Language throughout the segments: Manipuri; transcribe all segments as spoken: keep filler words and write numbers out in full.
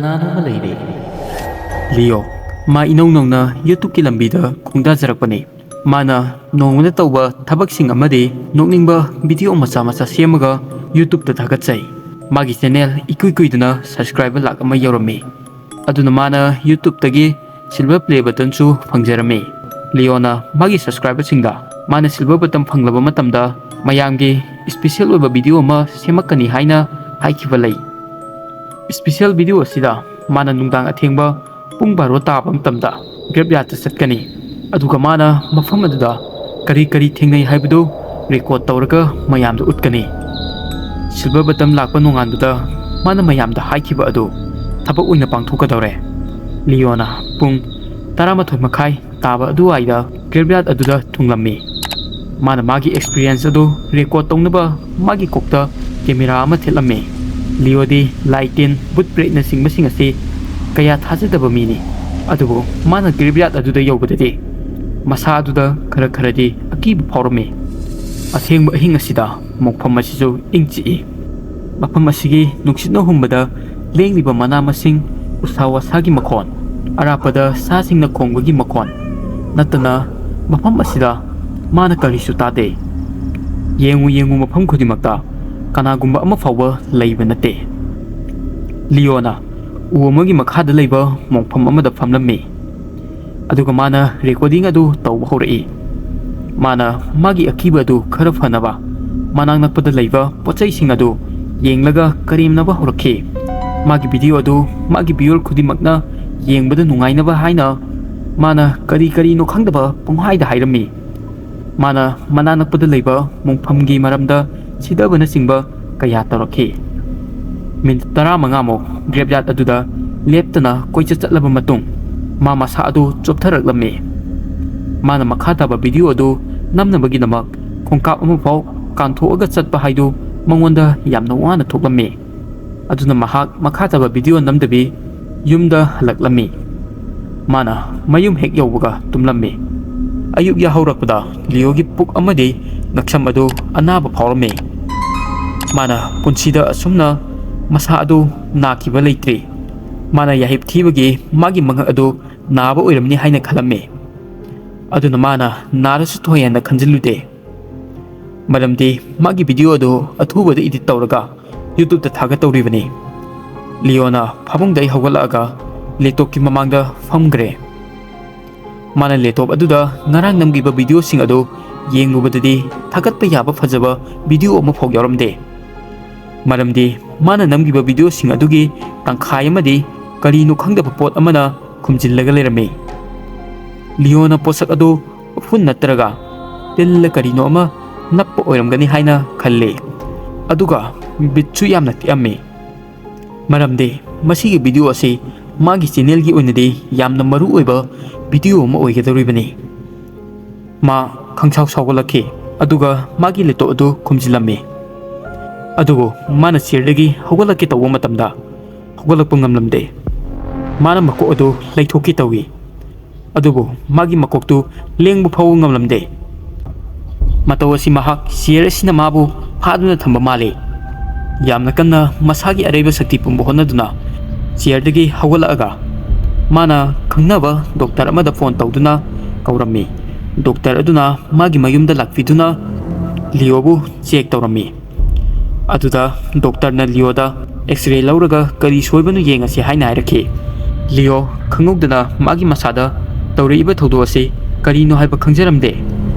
ꯀꯅꯥꯅꯣꯝꯃ ꯂꯩꯔꯦ꯫ ꯂꯤꯌꯣ, ꯃꯥ ꯏꯅꯧ ꯅꯧꯅ YouTubeꯀꯤ ꯂꯝꯕꯤꯗ ꯈꯣꯡꯗꯥꯖꯔꯛꯄꯅꯤ꯫ ꯃꯥꯅ ꯅꯣꯡꯃꯗ ꯇꯧꯕ ꯊꯕꯛꯁꯤꯡ ꯑꯃꯗꯤ ꯅꯣꯛꯅꯤꯡꯕ video ꯃꯆꯥ ꯃꯆꯥ ꯁꯦꯝꯃꯒ YouTubeꯇ ꯊꯥꯒꯠꯆꯩ꯫ ꯃꯥꯒꯤ channel ꯏꯀꯨꯏ ꯀꯨꯏꯗꯅ subscriber ꯂꯥꯛ ꯑꯃ ꯌꯧꯔꯝꯃꯤ꯫ ꯑꯗꯨꯅ ꯃꯥꯅ YouTubeꯇꯒꯤ silver play buttonꯁꯨ ꯐꯪꯖꯔꯝꯃꯤ꯫ ꯂꯤꯌꯣꯅ ꯃꯥꯒꯤ subscriberꯁꯤꯡꯗ ꯃꯥꯅ silver button ꯐꯪꯂꯕ ꯃꯇꯝꯗ ꯃꯌꯥꯝꯒꯤ special ꯑꯣꯏꯕ video ꯑꯃ ꯁꯦꯝꯃꯛꯀꯅꯤ ꯍꯥꯏꯅ ꯍꯥꯏꯈꯤꯕ ꯂꯩ꯫ Special video ꯑꯁꯤꯗ ꯃꯥꯅ ꯅꯨꯡꯗꯥꯡ ꯑꯊꯦꯡꯕ ꯄꯨꯡ ꯕꯥꯔꯣ ꯇꯥꯕ ꯃꯇꯝꯗ graveyardꯇ ꯆꯠꯀꯅꯤ꯫ ꯑꯗꯨꯒ ꯃꯥꯅ ꯃꯐꯝ ꯑꯗꯨꯗ ꯀꯔꯤ ꯀꯔꯤ ꯊꯦꯡꯅꯩ ꯍꯥꯏꯕꯗꯨ record ꯇꯧꯔꯒ ꯃꯌꯥꯝꯗ ꯎꯠꯀꯅꯤ꯫ Silver button ꯂꯥꯛꯄ ꯅꯣꯡꯉꯥꯟꯕꯗ ꯃꯥꯅ ꯃꯌꯥꯝꯗ ꯍꯥꯏꯈꯤꯕ ꯑꯗꯨ ꯊꯕꯛ ꯑꯣꯏꯅ ꯄꯥꯡꯊꯣꯛꯀꯗꯧꯔꯦ꯫ ꯂꯤꯌꯣꯅ ꯄꯨꯡ ꯇꯔꯥꯃꯥꯊꯣꯏ ꯃꯈꯥꯏ ꯇꯥꯕ ꯑꯗꯨꯋꯥꯏꯗ graveyard ꯑꯗꯨꯗ ꯊꯨꯡꯂꯝꯃꯤ꯫ ꯃꯥꯅ ꯃꯥꯒꯤ experience ꯑꯗꯨ record ꯇꯧꯅꯕ ꯃꯥꯒꯤ ꯀꯣꯛꯇ camera ꯑꯃ ꯊꯦꯠꯂꯝꯃꯤ꯫ ꯂꯤꯌꯣꯗꯤ ꯂꯥꯏ ꯇꯤꯟ, ꯚꯨꯠ ꯄ꯭ꯔꯦꯠꯅꯆꯤꯡꯕꯁꯤꯡ ꯑꯁꯤ ꯀꯌꯥ ꯊꯥꯖꯗꯕ ꯃꯤꯅꯤ꯫ ꯑꯗꯨꯕꯨ ꯃꯥꯅ graveyard ꯑꯗꯨꯗ ꯌꯧꯕꯗꯗꯤ ꯃꯁꯥ ꯑꯗꯨꯗ ꯈꯔ ꯈꯔꯗꯤ ꯑꯀꯤꯕ ꯐꯥꯎꯔꯝꯃꯤ꯫ ꯑꯊꯦꯡꯕ ꯑꯍꯤꯡ ꯑꯁꯤꯗ ꯃꯣꯡꯐꯝ ꯑꯁꯤꯁꯨ ꯏꯪ ꯆꯤꯛꯏ꯫ ꯃꯐꯝ ꯑꯁꯤꯒꯤ ꯅꯨꯡꯁꯤꯠꯅ ꯍꯨꯝꯕꯗ ꯂꯦꯡꯂꯤꯕ ꯃꯅꯥ ꯃꯁꯤꯡ, ꯎꯁꯥ ꯋꯥꯁꯥꯒꯤ ꯃꯈꯣꯟ, ꯑꯔꯥꯞꯄꯗ ꯁꯥꯁꯤꯡꯅ ꯈꯣꯡꯕꯒꯤ ꯃꯈꯣꯟ ꯅꯠꯇꯅ ꯃꯐꯝ ꯑꯁꯤꯗ ꯃꯥꯅ ꯀꯔꯤꯁꯨ ꯇꯥꯗꯦ꯫ ꯌꯦꯡꯉꯨ ꯌꯦꯡꯉꯨ, ꯃꯐꯝ ꯈꯨꯗꯤꯡꯃꯛꯇ ꯀꯅꯥꯒꯨꯝꯕ ꯑꯃ ꯐꯥꯎꯕ ꯂꯩꯕ ꯅꯠꯇꯦ꯫ ꯂꯤꯌꯣꯅ ꯎ ꯑꯃꯒꯤ ꯃꯈꯥꯗ ꯂꯩꯕ ꯃꯣꯡꯐꯝ ꯑꯃꯗ ꯐꯝꯂꯝꯃꯤ꯫ ꯑꯗꯨꯒ ꯃꯥꯅ recording ꯑꯗꯨ ꯇꯧꯕ ꯍꯧꯔꯛꯏ꯫ ꯃꯥꯅ ꯃꯥꯒꯤ ꯑꯀꯤꯕ ꯑꯗꯨ ꯈꯔ ꯐꯅꯕ ꯃꯅꯥꯛ ꯅꯛꯄꯗ ꯂꯩꯕ ꯄꯣꯠꯆꯩꯁꯤꯡ ꯑꯗꯨ ꯌꯦꯡꯂꯒ ꯀꯔꯦꯝꯅꯕ ꯍꯧꯔꯛꯈꯤ꯫ ꯃꯥꯒꯤ video ꯑꯗꯨ ꯃꯥꯒꯤ viewer ꯈꯨꯗꯤꯡꯃꯛꯅ ꯌꯦꯡꯕꯗ ꯅꯨꯡꯉꯥꯏꯅꯕ ꯍꯥꯏꯅ ꯃꯥꯅ ꯀꯔꯤ ꯀꯔꯤꯅꯣ ꯈꯪꯗꯕ ꯄꯨꯡꯍꯥꯏꯗ ꯍꯥꯏꯔꯝꯃꯤ꯫ ꯃꯥꯅ ꯃꯅꯥꯛ ꯅꯛꯄꯗ ꯂꯩꯕ ꯃꯣꯡꯐꯝꯒꯤ ꯃꯔꯝꯗ ꯁꯤꯗꯕꯅꯆꯤꯡꯕ ꯀꯌꯥ ꯇꯧꯔꯛꯈꯤ꯫ Minute ꯇꯔꯥꯃꯉꯥꯃꯨꯛ graveyard ꯑꯗꯨꯗ ꯂꯦꯞꯇꯅ ꯀꯣꯏꯆꯠ ꯆꯠꯂꯕ ꯃꯇꯨꯡ, ꯃꯥ ꯃꯁꯥ ꯑꯗꯨ ꯆꯣꯞꯊꯔꯛꯂꯝꯃꯤ꯫ ꯃꯥꯅ ꯃꯈꯥ ꯇꯥꯕ video ꯑꯗꯨ ꯅꯝꯅꯕꯒꯤꯗꯃꯛ ꯈꯣꯡꯀꯥꯞ ꯑꯃꯐꯥꯎ ꯀꯥꯟꯊꯣꯛꯑꯒ ꯆꯠꯄ ꯍꯥꯏꯗꯨ ꯃꯉꯣꯟꯗ ꯌꯥꯝꯅ ꯋꯥꯅ ꯊꯣꯛꯂꯝꯃꯤ꯫ ꯑꯗꯨꯅ ꯃꯍꯥꯛ ꯃꯈꯥ ꯇꯥꯕ video ꯅꯝꯗꯕꯤ ꯌꯨꯝꯗ ꯍꯜꯂꯛꯂꯝꯃꯤ꯫ ꯃꯥꯅ ꯃꯌꯨꯝ ꯍꯦꯛ ꯌꯧꯕꯒ ꯇꯨꯝꯂꯝꯃꯤ꯫ ꯑꯌꯨꯛ ꯌꯥꯍꯧꯔꯛꯄꯗ ꯂꯤꯌꯣꯒꯤ ꯄꯨꯛ ꯑꯃꯗꯤ ꯉꯛꯁꯝ ꯑꯗꯨ ꯑꯅꯥꯕ ꯐꯥꯎꯔꯝꯃꯤ꯫ ꯃꯥꯅ ꯄꯨꯟꯁꯤꯗ ꯑꯁꯨꯝꯅ ꯃꯁꯥ ꯑꯗꯨ ꯅꯥꯈꯤꯕ ꯂꯩꯇ꯭ꯔꯤ꯫ ꯃꯥꯅ ꯌꯥꯍꯤꯞ ꯊꯤꯕꯒꯤ ꯃꯥꯒꯤ ꯃꯉꯛ ꯑꯗꯨ ꯅꯥꯕ ꯑꯣꯏꯔꯝꯅꯤ ꯍꯥꯏꯅ ꯈꯜꯂꯝꯃꯤ꯫ ꯑꯗꯨꯅ ꯃꯥꯅ ꯅꯥꯔꯁꯨ ꯊꯣꯏ ꯍꯦꯟꯅ ꯈꯟꯖꯤꯜꯂꯨꯗꯦ꯫ ꯃꯔꯝꯗꯤ ꯃꯥꯒꯤ ꯚꯤꯗꯤꯑꯣ ꯑꯗꯨ ꯑꯊꯨꯕꯗ ꯏꯗꯤꯠ ꯇꯧꯔꯒ YouTubeꯇ ꯊꯥꯒꯠꯇꯧꯔꯤꯕꯅꯤ꯫ ꯂꯤꯌꯣꯅ ꯐꯃꯨꯡꯗꯒꯤ ꯍꯧꯒꯠꯂꯛꯑꯒ ꯂꯦꯞꯇꯣꯞꯀꯤ ꯃꯃꯥꯡꯗ ꯐꯝꯈ꯭ꯔꯦ꯫ ꯃꯥꯅ ꯂꯦꯞꯇꯣꯞ ꯑꯗꯨꯗ ꯉꯔꯥꯡ ꯅꯝꯈꯤꯕ ꯚꯤꯗꯤꯑꯣꯁꯤꯡ ꯑꯗꯨ ꯌꯦꯡꯂꯨꯕꯗꯗꯤ ꯊꯥꯒꯠꯄ ꯌꯥꯕ ꯐꯖꯕ ꯚꯤꯗꯤꯑꯣ ꯑꯃꯐꯥꯎ ꯌꯥꯎꯔꯝꯗꯦ꯫ ꯃꯔꯝꯗꯤ ꯃꯥꯅ ꯅꯝꯈꯤꯕ ꯚꯤꯗꯤꯑꯣꯁꯤꯡ ꯑꯗꯨꯒꯤ ꯇꯪꯈꯥꯏ ꯑꯃꯗꯤ ꯀꯔꯤꯅꯣ ꯈꯪꯗꯕ ꯄꯣꯠ ꯑꯃꯅ ꯈꯨꯝꯖꯤꯜꯂꯒ ꯂꯩꯔꯝꯃꯤ꯫ ꯂꯤꯌꯣꯅ ꯄꯣꯠꯁꯛ ꯑꯗꯨ ꯎꯐꯨꯟ ꯅꯠꯇ꯭ꯔꯒ ꯇꯤꯜꯂ ꯀꯔꯤꯅꯣ ꯑꯃ ꯅꯞꯄ ꯑꯣꯏꯔꯝꯒꯅꯤ ꯍꯥꯏꯅ ꯈꯜꯂꯤ꯫ ꯑꯗꯨꯒ ꯕꯤꯠꯁꯨ ꯌꯥꯝꯅ ꯇꯦꯛꯑꯝꯃꯤ꯫ ꯃꯔꯝꯗꯤ ꯃꯁꯤꯒꯤ ꯚꯤꯗꯤꯑꯣ ꯑꯁꯤ ꯃꯥꯒꯤ ꯆꯦꯅꯦꯜꯒꯤ ꯑꯣꯏꯅꯗꯤ ꯌꯥꯝꯅ ꯃꯔꯨ ꯑꯣꯏꯕ ꯚꯤꯗꯤꯑꯣ ꯑꯃ ꯑꯣꯏꯒꯗꯧꯔꯤꯕꯅꯤ꯫ ꯃꯥ ꯈꯪꯁꯥꯎ ꯁꯥꯎꯒꯠꯂꯛꯈꯤ, ꯑꯗꯨꯒ ꯃꯥꯒꯤ ꯂꯦꯞꯇꯣꯞ ꯑꯗꯨ ꯈꯨꯝꯖꯤꯜꯂꯝꯃꯤ꯫ ꯑꯗꯨꯕꯨ ꯃꯥꯅ ꯆꯤꯌꯔꯗꯒꯤ ꯍꯧꯒꯠꯂꯛꯀꯦ ꯇꯧꯕ ꯃꯇꯝꯗ ꯍꯧꯒꯠꯂꯛꯄ ꯉꯝꯂꯝꯗꯦ꯫ ꯃꯥꯅ ꯃꯀꯣꯛ ꯑꯗꯨ ꯂꯩꯊꯣꯛꯀꯦ ꯇꯧꯏ, ꯑꯗꯨꯕꯨ ꯃꯥꯒꯤ ꯃꯀꯣꯛꯇꯨ ꯂꯦꯡꯕ ꯐꯥꯎꯕ ꯉꯝꯂꯝꯗꯦ꯫ ꯃꯇꯧ ꯑꯁꯤ ꯃꯍꯥꯛ ꯆꯤꯌꯔ ꯑꯁꯤꯅ ꯃꯥꯕꯨ ꯐꯥꯗꯨꯅ ꯊꯝꯕ ꯃꯥꯜꯂꯤ꯫ ꯌꯥꯝꯅ ꯀꯟꯅ ꯃꯁꯥꯒꯤ ꯑꯔꯩꯕ ꯁꯛꯇꯤ ꯄꯨꯝꯕ ꯍꯣꯠꯅꯗꯨꯅ ꯆꯤꯌꯔꯗꯒꯤ ꯍꯧꯒꯠꯂꯛꯑꯒ ꯃꯥꯅ ꯈꯪꯅꯕ ꯗꯣꯛꯇꯔ ꯑꯃꯗ ꯐꯣꯟ ꯇꯧꯗꯨꯅ ꯀꯧꯔꯝꯃꯤ꯫ ꯗꯣꯛꯇꯔ ꯑꯗꯨꯅ ꯃꯥꯒꯤ ꯃꯌꯨꯝꯗ ꯂꯥꯛꯄꯤꯗꯨꯅ ꯂꯤꯌꯣꯕꯨ ꯆꯦꯛ ꯇꯧꯔꯝꯃꯤ꯫ ꯑꯗꯨꯗ ꯗꯣꯛꯇꯔꯅ ꯂꯤꯌꯣꯗ ꯑꯦꯛꯁꯔꯦ ꯂꯧꯔꯒ ꯀꯔꯤ ꯁꯣꯏꯕꯅꯣ ꯌꯦꯡꯉꯁꯤ ꯍꯥꯏꯅ ꯍꯥꯏꯔꯛꯈꯤ꯫ ꯂꯤꯌꯣ ꯈꯪꯍꯧꯗꯅ ꯃꯥꯒꯤ ꯃꯁꯥꯗ ꯇꯧꯔꯛꯏꯕ ꯊꯧꯗꯣꯛ ꯑꯁꯤ ꯀꯔꯤꯅꯣ ꯍꯥꯏꯕ ꯈꯪꯖꯔꯝꯗꯦ꯫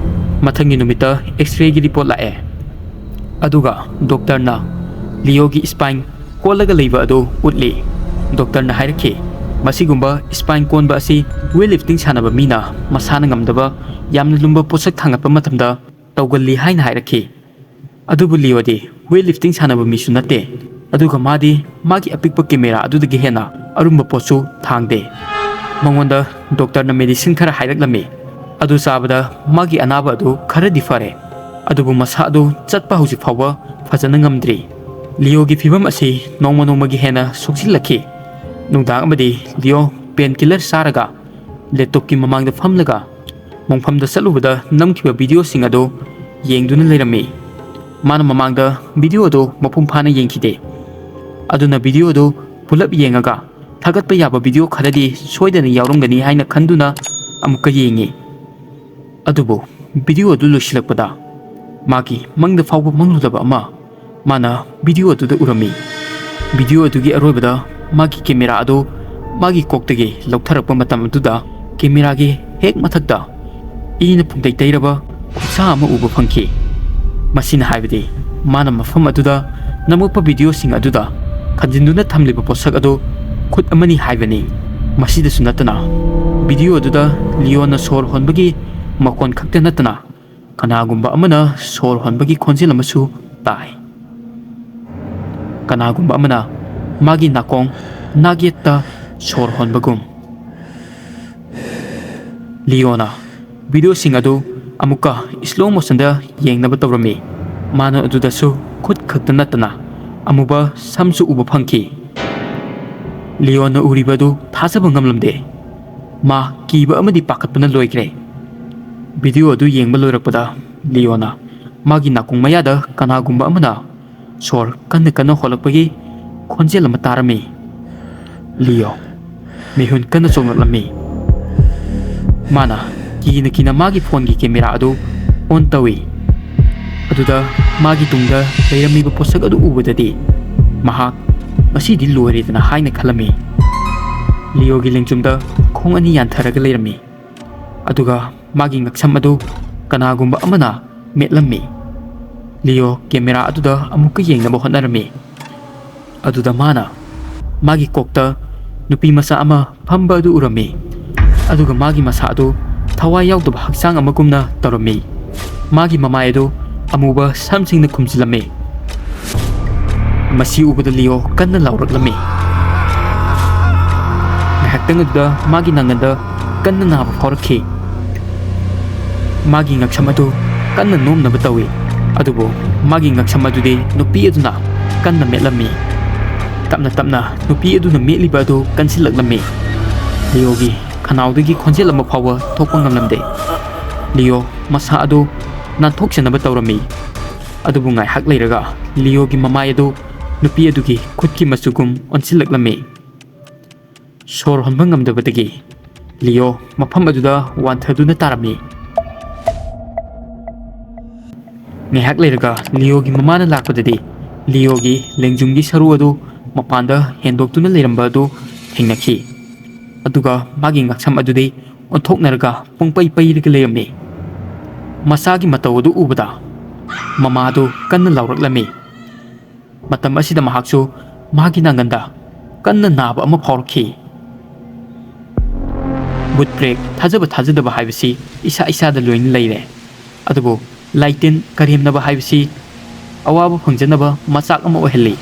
ꯃꯊꯪꯒꯤ ꯅꯨꯃꯤꯠꯇ ꯑꯦꯛꯁꯔꯦꯒꯤ ꯔꯤꯄꯣꯔꯠ ꯂꯥꯛꯑꯦ꯫ ꯑꯗꯨꯒ ꯗꯣꯛꯇꯔꯅ ꯂꯤꯌꯣꯒꯤ ꯁ꯭ꯄꯥꯏꯟ ꯀꯣꯜꯂꯒ ꯂꯩꯕ ꯑꯗꯨ ꯎꯠꯂꯤ꯫ ꯗꯣꯛꯇꯔꯅ ꯍꯥꯏꯔꯛꯈꯤ, ꯃꯁꯤꯒꯨꯝꯕ ꯁ꯭ꯄꯥꯏꯟ ꯀꯣꯟꯕ ꯑꯁꯤ ꯋꯦꯠ ꯂꯤꯐꯇꯤꯡ ꯁꯥꯟꯅꯕ ꯃꯤꯅ ꯃꯁꯥꯅ ꯉꯝꯗꯕ ꯌꯥꯝꯅ ꯂꯨꯝꯕ ꯄꯣꯠꯁꯛ ꯊꯥꯡꯒꯠꯄ ꯃꯇꯝꯗ ꯇꯧꯒꯜꯂꯤ ꯍꯥꯏꯅ ꯍꯥꯏꯔꯛꯈꯤ꯫ ꯑꯗꯨꯕꯨ ꯂꯤꯌꯣꯗꯤ ꯋꯦꯠ ꯂꯤꯐꯇꯤꯡ ꯁꯥꯟꯅꯕ ꯃꯤꯁꯨ ꯅꯠꯇꯦ, ꯑꯗꯨꯒ ꯃꯥꯗꯤ ꯃꯥꯒꯤ ꯑꯄꯤꯛꯄ ꯀꯦꯃꯦꯔꯥ ꯑꯗꯨꯗꯒꯤ ꯍꯦꯟꯅ ꯑꯔꯨꯝꯕ ꯄꯣꯠꯁꯨ ꯊꯥꯡꯗꯦ꯫ ꯃꯉꯣꯟꯗ ꯗꯣꯛꯇꯔꯅ ꯃꯦꯗꯤꯁꯤꯟ ꯈꯔ ꯍꯥꯏꯔꯛꯂꯝꯃꯤ꯫ ꯑꯗꯨ ꯆꯥꯕꯗ ꯃꯥꯒꯤ ꯑꯅꯥꯕ ꯑꯗꯨ ꯈꯔꯗꯤ ꯐꯔꯦ, ꯑꯗꯨꯕꯨ ꯃꯁꯥ ꯑꯗꯨ ꯆꯠꯄ ꯍꯧꯖꯤꯛ ꯐꯥꯎꯕ ꯐꯖꯅ ꯉꯝꯗ꯭ꯔꯤ꯫ ꯂꯤꯌꯣꯒꯤ ꯐꯤꯕꯝ ꯑꯁꯤ ꯅꯣꯡꯃ ꯅꯣꯡꯃꯒꯤ ꯍꯦꯟꯅ ꯁꯣꯛꯆꯤꯜꯂꯛꯈꯤ꯫ ꯅꯨꯡꯗꯥꯡ ꯑꯃꯗꯤ ꯂꯤꯌꯣ ꯄꯦꯟ ꯀꯤꯂꯔ ꯆꯥꯔꯒ ꯂꯦꯞꯇꯣꯞꯀꯤ ꯃꯃꯥꯡꯗ ꯐꯝꯂꯒ ꯃꯣꯡꯐꯝꯗ ꯆꯠꯂꯨꯕꯗ ꯅꯝꯈꯤꯕ ꯚꯤꯗꯤꯑꯣꯁꯤꯡ ꯑꯗꯨ ꯌꯦꯡꯗꯨꯅ ꯂꯩꯔꯝꯃꯤ꯫ ꯃꯥꯅ ꯃꯃꯥꯡꯗ ꯚꯤꯗꯤꯑꯣ ꯑꯗꯨ ꯃꯄꯨꯡ ꯐꯥꯅ ꯌꯦꯡꯈꯤꯗꯦ꯫ ꯑꯗꯨꯅ ꯚꯤꯗꯤꯑꯣ ꯑꯗꯨ ꯄꯨꯂꯞ ꯌꯦꯡꯉꯒ ꯊꯥꯒꯠꯄ ꯌꯥꯕ ꯚꯤꯗꯤꯑꯣ ꯈꯔꯗꯤ ꯁꯣꯏꯗꯅ ꯌꯥꯎꯔꯝꯒꯅꯤ ꯍꯥꯏꯅ ꯈꯟꯗꯨꯅ ꯑꯃꯨꯛꯀ ꯌꯦꯡꯉꯤ꯫ ꯑꯗꯨꯕꯨ ꯚꯤꯗꯤꯑꯣ ꯑꯗꯨ ꯂꯣꯏꯁꯤꯜꯂꯛꯄꯗ ꯃꯥꯒꯤ ꯃꯪꯗ ꯐꯥꯎꯕ ꯃꯪꯂꯨꯗꯕ ꯑꯃ ꯃꯥꯅ ꯚꯤꯗꯤꯑꯣ ꯑꯗꯨꯗ ꯎꯔꯝꯃꯤ꯫ ꯚꯤꯗꯤꯑꯣ ꯑꯗꯨꯒꯤ ꯑꯔꯣꯏꯕꯗ ꯃꯥꯒꯤ ꯀꯦꯃꯦꯔꯥ ꯑꯗꯨ ꯃꯥꯒꯤ ꯀꯣꯛꯇꯒꯤ ꯂꯧꯊꯔꯛꯄ ꯃꯇꯝ ꯑꯗꯨꯗ ꯀꯦꯃꯦꯔꯥꯒꯤ ꯍꯦꯛ ꯃꯊꯛꯇ ꯏꯅ ꯄꯨꯡꯇꯩ ꯇꯩꯔꯕ ꯈꯨꯠꯁꯥ ꯑꯃ ꯎꯕ ꯐꯪꯈꯤ꯫ ꯃꯁꯤꯅ ꯍꯥꯏꯕꯗꯤ ꯃꯥꯅ ꯃꯐꯝ ꯑꯗꯨꯗ ꯅꯝꯃꯛꯄ ꯚꯤꯗꯤꯑꯣꯁꯤꯡ ꯑꯗꯨꯗ ꯈꯟꯖꯤꯟꯗꯨꯅ ꯊꯝꯂꯤꯕ ꯄꯣꯠꯁꯛ ꯑꯗꯨ ꯈꯨꯠ ꯑꯃꯅꯤ ꯍꯥꯏꯕꯅꯤ꯫ ꯃꯁꯤꯗꯁꯨ ꯅꯠꯇꯅ ꯚꯤꯗꯤꯑꯣ ꯑꯗꯨꯗ ꯂꯤꯌꯣꯅ ꯁꯣꯔ ꯍꯣꯟꯕꯒꯤ ꯃꯈꯣꯟ ꯈꯛꯇ ꯅꯠꯇꯅ ꯀꯅꯥꯒꯨꯝꯕ ꯑꯃꯅ ꯁꯣꯔ ꯍꯣꯟꯕꯒꯤ ꯈꯣꯟꯖꯦꯜ ꯑꯃꯁꯨ ꯇꯥꯏ꯫ ꯀꯅꯥꯒꯨꯝꯕ ꯑꯃꯅ ꯃꯥꯒꯤ ꯅꯥꯀꯣꯡ ꯅꯥꯛꯌꯦꯠꯇ ꯁꯣꯔ ꯍꯣꯟꯕꯒꯨꯝ꯫ ꯂꯤꯌꯣꯅ ꯚꯤꯗꯤꯑꯣꯁꯤꯡ ꯑꯗꯨ ꯑꯃꯨꯛꯀ ꯁ꯭ꯂꯣ ꯃꯣꯁꯟꯗ ꯌꯦꯡꯅꯕ ꯇꯧꯔꯝꯃꯤ꯫ ꯃꯥꯅ ꯑꯗꯨꯗꯁꯨ ꯈꯨꯠ ꯈꯛꯇ ꯅꯠꯇꯅ ꯑꯃꯨꯕ ꯁꯝꯁꯨ ꯎꯕ ꯐꯪꯈꯤ꯫ ꯂꯤꯌꯣꯅ ꯎꯔꯤꯕ ꯑꯗꯨ ꯊꯥꯖꯕ ꯉꯝꯂꯝꯗꯦ꯫ ꯃꯥ ꯀꯤꯕ ꯑꯃꯗꯤ ꯄꯥꯈꯠꯄꯅ ꯂꯣꯏꯈ꯭ꯔꯦ꯫ ꯚꯤꯗꯤꯑꯣ ꯑꯗꯨ ꯌꯦꯡꯕ ꯂꯣꯏꯔꯛꯄꯗ ꯂꯤꯌꯣꯅ ꯃꯥꯒꯤ ꯅꯥꯀꯣꯡ ꯃꯌꯥꯗ ꯀꯅꯥꯒꯨꯝꯕ ꯑꯃꯅ ꯁꯣꯔ ꯀꯟꯅ ꯀꯟꯅ ꯍꯣꯜꯂꯛꯄꯒꯤ ꯈꯣꯟꯖꯦꯜ ꯑꯃ ꯇꯥꯔꯝꯃꯤ꯫ ꯂꯤꯌꯣ ꯃꯤꯍꯨꯟ ꯀꯟꯅ ꯆꯣꯡꯂꯛꯂꯝꯃꯤ꯫ ꯃꯥꯅ ꯀꯤꯅ ꯀꯤꯅ ꯃꯥꯒꯤ ꯐꯣꯟꯒꯤ ꯀꯦꯃꯦꯔꯥ ꯑꯗꯨ ꯑꯣꯟ ꯇꯧꯏ꯫ ꯑꯗꯨꯗ ꯃꯥꯒꯤ ꯇꯨꯡꯗ ꯂꯩꯔꯝꯃꯤꯕ ꯄꯣꯠꯁꯛ ꯑꯗꯨ ꯎꯕꯗꯗꯤ ꯃꯍꯥꯛ ꯉꯁꯤꯗꯤ ꯂꯣꯏꯔꯦꯗꯅ ꯍꯥꯏꯅ ꯈꯜꯂꯝꯃꯤ꯫ ꯂꯤꯌꯣꯒꯤ ꯂꯦꯡꯖꯨꯝꯗ ꯈꯣꯡ ꯑꯅꯤ ꯌꯥꯟꯊꯔꯒ ꯂꯩꯔꯝꯃꯤ꯫ ꯑꯗꯨꯒ ꯃꯥꯒꯤ ꯉꯛꯁꯝ ꯑꯗꯨ ꯀꯅꯥꯒꯨꯝꯕ ꯑꯃꯅ ꯃꯦꯠꯂꯝꯃꯤ꯫ ꯂꯤꯌꯣ ꯀꯦꯃꯦꯔꯥ ꯑꯗꯨꯗ ꯑꯃꯨꯛꯀ ꯌꯦꯡꯅꯕ ꯍꯣꯠꯅꯔꯝꯃꯤ꯫ ꯑꯗꯨꯗ ꯃꯥꯅ ꯃꯥꯒꯤ ꯀꯣꯛꯇ ꯅꯨꯄꯤ ꯃꯆꯥ ꯑꯃ ꯐꯝꯕ ꯑꯗꯨ ꯎꯔꯝꯃꯤ꯫ ꯑꯗꯨꯒ ꯃꯥꯒꯤ ꯃꯁꯥ ꯑꯗꯨ ꯊꯋꯥꯏ ꯌꯥꯎꯗꯕ ꯍꯛꯆꯥꯡ ꯑꯃꯒꯨꯝꯅ ꯇꯧꯔꯝꯃꯤ꯫ ꯃꯥꯒꯤ ꯃꯃꯥꯏ ꯑꯗꯨ ꯑꯃꯨꯕ ꯁꯝꯁꯤꯡꯅ ꯈꯨꯝꯖꯤꯜꯂꯝꯃꯤ꯫ ꯃꯁꯤ ꯎꯕꯗ ꯂꯤꯌꯣ ꯀꯟꯅ ꯂꯥꯎꯔꯛꯂꯝꯃꯤ꯫ ꯉꯥꯏꯍꯥꯛꯇꯪ ꯑꯗꯨꯗ ꯃꯥꯒꯤ ꯅꯥꯉꯟꯗ ꯀꯟꯅ ꯅꯥꯕ ꯐꯥꯎꯔꯛꯈꯤ꯫ ꯃꯥꯒꯤ ꯉꯛꯁꯝ ꯑꯗꯨ ꯀꯟꯅ ꯅꯣꯝꯅꯕ ꯇꯧꯏ, ꯑꯗꯨꯕꯨ ꯃꯥꯒꯤ ꯉꯛꯁꯝ ꯑꯗꯨꯗꯤ ꯅꯨꯄꯤ ꯑꯗꯨꯅ ꯀꯟꯅ ꯃꯦꯠꯂꯝꯃꯤ꯫ ꯇꯞꯅ ꯇꯞꯅ ꯅꯨꯄꯤ ꯑꯗꯨꯅ ꯃꯦꯠꯂꯤꯕ ꯑꯗꯨ ꯀꯟꯁꯤꯜꯂꯛꯂꯝꯃꯤ꯫ ꯂꯤꯌꯣꯒꯤ ꯈꯅꯥꯎꯗꯒꯤ ꯈꯣꯟꯖꯦꯜ ꯑꯃ ꯐꯥꯎꯕ ꯊꯣꯛꯄ ꯉꯝꯂꯝꯗꯦ꯫ ꯂꯤꯌꯣ ꯃꯁꯥ ꯑꯗꯨ ꯅꯥꯟꯊꯣꯛꯆꯅꯕ ꯇꯧꯔꯝꯃꯤ꯫ ꯑꯗꯨꯕꯨ ꯉꯥꯏꯍꯥꯛ ꯂꯩꯔꯒ ꯂꯤꯌꯣꯒꯤ ꯃꯃꯥꯏ ꯑꯗꯨ ꯅꯨꯄꯤ ꯑꯗꯨꯒꯤ ꯈꯨꯠꯀꯤ ꯃꯆꯨꯒꯨꯝ ꯑꯣꯟꯁꯤꯜꯂꯛꯂꯝꯃꯤ꯫ ꯁꯣꯔ ꯍꯣꯟꯕ ꯉꯝꯗꯕꯗꯒꯤ ꯂꯤꯑꯣ ꯃꯐꯝ ꯑꯗꯨꯗ ꯋꯥꯟꯊꯗꯨꯅ ꯇꯥꯔꯝꯃꯤ꯫ ꯉꯥꯏꯍꯥꯛ ꯂꯩꯔꯒ ꯂꯤꯑꯣꯒꯤ ꯃꯃꯥꯅ ꯂꯥꯛꯄꯗꯗꯤ ꯂꯤꯑꯣꯒꯤ ꯂꯦꯡꯖꯨꯝꯒꯤ ꯁꯔꯨ ꯑꯗꯨ ꯃꯄꯥꯟꯗ ꯍꯦꯟꯗꯣꯛꯇꯨꯅ ꯂꯩꯔꯝꯕ ꯑꯗꯨ ꯊꯦꯡꯅꯈꯤ꯫ ꯑꯗꯨꯒ ꯃꯥꯒꯤ ꯉꯛꯁꯝ ꯑꯗꯨꯗꯤ ꯑꯣꯟꯊꯣꯛꯅꯔꯒ ꯄꯨꯡꯄꯩ ꯄꯩꯔꯒ ꯂꯩꯔꯝꯃꯤ꯫ ꯃꯆꯥꯒꯤ ꯃꯇꯧ ꯑꯗꯨ ꯎꯕꯗ ꯃꯃꯥꯗꯨ ꯀꯟꯅ ꯂꯥꯎꯔꯛꯂꯝꯃꯤ꯫ ꯃꯇꯝ ꯑꯁꯤꯗ ꯃꯍꯥꯛꯁꯨ ꯃꯥꯒꯤ ꯅꯥꯉꯟꯗ ꯀꯟꯅ ꯅꯥꯕ ꯑꯃ ꯐꯥꯎꯔꯛꯈꯤ꯫ ꯕꯨꯠ ꯄ꯭ꯔꯦꯛ ꯊꯥꯖꯕ ꯊꯥꯖꯗꯕ ꯍꯥꯏꯕꯁꯤ ꯏꯁꯥ ꯏꯁꯥꯗ ꯂꯣꯏꯅ ꯂꯩꯔꯦ꯫ ꯑꯗꯨꯕꯨ ꯂꯥꯏꯇꯤꯟ ꯀꯔꯦꯝꯅꯕ ꯍꯥꯏꯕꯁꯤ ꯑꯋꯥꯕ ꯐꯪꯖꯅꯕ ꯃꯆꯥꯛ ꯑꯃ ꯑꯣꯏꯍꯜꯂꯤ꯫